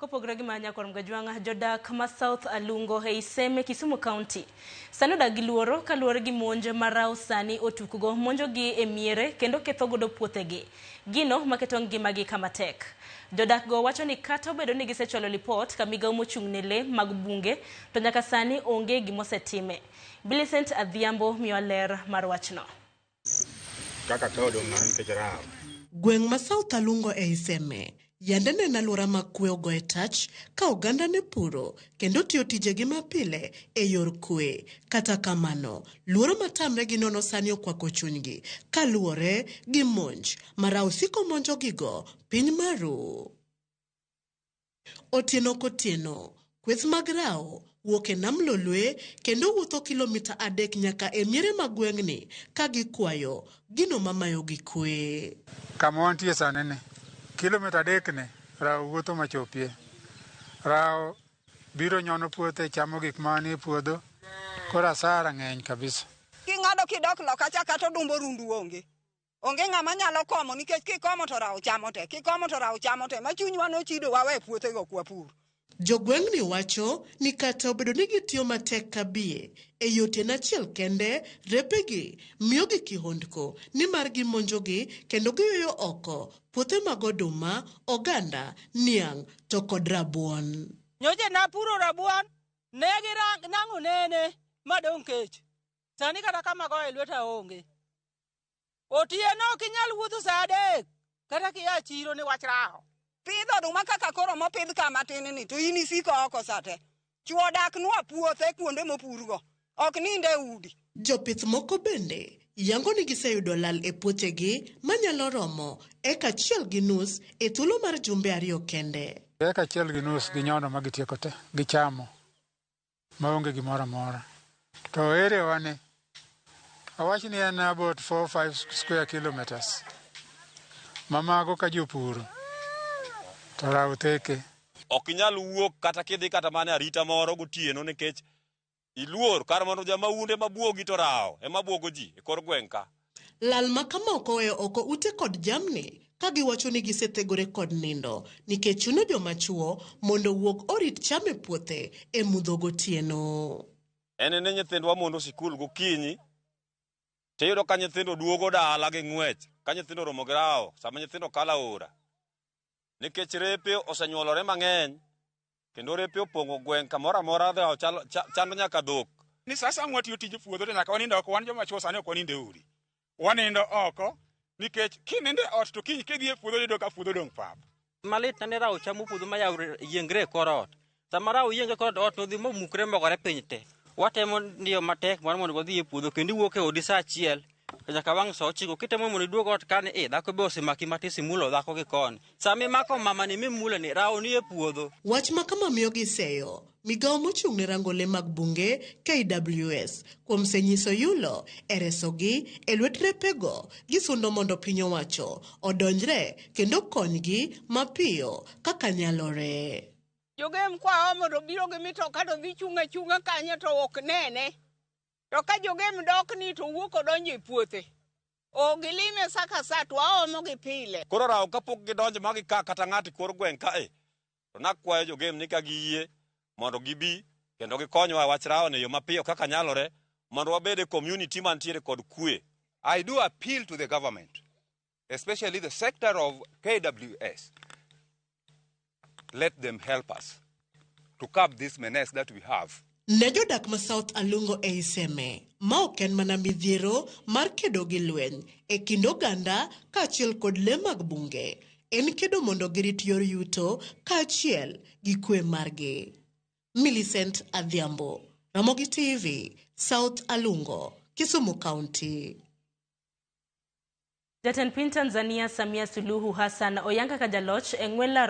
Kopogore gi mano nyakwar Mgajwang'a, jodak ma South Alungo ei Seme, Kisumu County sani odak gi luoro kaluwore gi monj ma rawo sani otukgo monjogi e miere kendo ketho godo puothegi. Gino maketo ngimagi kama tek. Jodak go wacho ni kata obedo ni gisechwalo lipot ka migawo mochung' ne lee mag bunge to nyaka sani onge gimosetime. Millicent Adhiambo miyowa ler mar wachno. Kaka ka odong' nono nikech rawo. Gweng' ma South Alungo ei Seme yande ne en alwora ma kwe ogoye tach ka oganda ne puro kendo tiyo tijegi mapile e yor kwe. Kata kamano, luoro matamre gi nono sani okwako chunygi kaluwore gi monj ma rawo siko monjogigo piny maru. Otieno kotieno, kweth mag rawo wuok e nam Lolwe kendo wuotho kilomita 3 nyaka e miere mag gweng'ni ka gikwayo gino mamayogi kwe. Kama wantie sani ni, kilomita 3 ni, rawo wuotho machopie. Rawo biro nyono puothe, chamo gik manie puodho, koro asara ng'eny kabisa. King'ado kidok loka cha kata odumb orundu onge. Onge ng'ama nyalo komo nikech kikomo to rawo chamo te, kikomo to rawo chamo te, ma chunywa nochido wawe puothego ok wapur. Jogweng'ni wacho ni kata obedo ni gitiyo matek ka biye e yo otieno achiel kende, repegi miyogi kihondko nimar gimonjogi kendo giyueyo oko puothe mag oduma, oganda, niang' to kod rabuon. Nyocha napuro rabuon, ne girang' nang'o nene madong' kech. Sani kata kama goye lweta onge. Otieno ok inyal wuotho saa 3 kata kia chiro ni wach rawo. Pidho oduma kaka koro mopidh kama tin ni to in isiko oko sate. Chwo dak nwa puothe kuonde mopurgo, ok nind e udi. Jopith moko bende yango ni giseyudo lal e puothegi manyalo romo eka 1.5 e thuolo mar jumbe 2 kende. Eka 1.5 gi nyono ma gitieko te, gichamo maonge gimoro amora. To area wa ni, awach ni en about 4-5 square kilometers. Ma mago ka jopuro to rawo theke. Ok inyal wuok kata kidhi kata mana e arita moro gotieno nikech iluor kar mondo jomahundu ema buogi to rawo ema buogo ji e kor gweng' ka. Lal ma kama ok oweyo oko ute kod jamni ka giwacho ni gisethegore kod nindo nikech chuno joma chuo mondo owuog orit cham e puothe e mudho gotieno. En ni nyithindwa mondo sikul gokinyi tiyudo ka nyithindo duogo dala gi ng'wech ka nyithindo oromo gi rawo sama nyithindo kalo aora nikech repe osenyuolore mang'eny kendo repe opong'o gweng' kamoro amora rawo chando nyaka dhok. Ni sasa mwatiyo tij puodho to nyaka wanind oko, wan joma chuo sani ok wanind e udi. Wanindo oko nikech kinindo e ot to kiny kidhi e puodho iyudo ka puodho odong' pap. Malit na ni rawo chamo puodho ma yaw yiengre e kor ot. Sama rawo yiengre e kor ot to odhi momukre mogore piny te. Watemo ndiyo matek mar mondo wadhi e puodho kendo iwuok e odi saa 1 to nyaka wang' saa 9 kitemo mondo iduog ot kani e dhako be osemaki matis imulo dhako gi koni. Sama imako mamani mimulo ni rawo ni e puodho. Wach ma kama miyo giseyo migawo mochung' ne rango le mag bunge KWS kuom senyiso yulo e resogi e lwet repego gisundo mondo piny owacho odonjre kendo konygi mapiyo kaka nyalore. Jogem kwa omo to biro gi mitoka to dhi chung' achung'a kanyo to ok nene. To ka jogem dok ni to wuok odonjo e puothe. O gilime sa ka sa to waomo gi pile. Koro rawo kapok gidonjo ma gika kata ng'ato e kor gweng' kae to nakwayo jogem ni ka giyie mondo gibi kendo gikonywa e wach rawo e yo mapiyo kaka nyalore mondo wabed e community mantiere kod kwe. I do appeal to the government, especially the sector of KWS. Let them help us to curb this menace that we have. Ne jodak ma South Alungo ei Seme, ma ok en mana midhiero mar kedo gi lweny e kind oganda kaachiel kod le mag bunge, en kedo mondo girit yor yuto kaachiel gi kwe margi. Millicent Adhiambo, Ramogi TV, South Alungo, Kisumu County. Jatend piny Tanzania Samia Suluhu Hassan oyang kaka jaloch e ng'we laro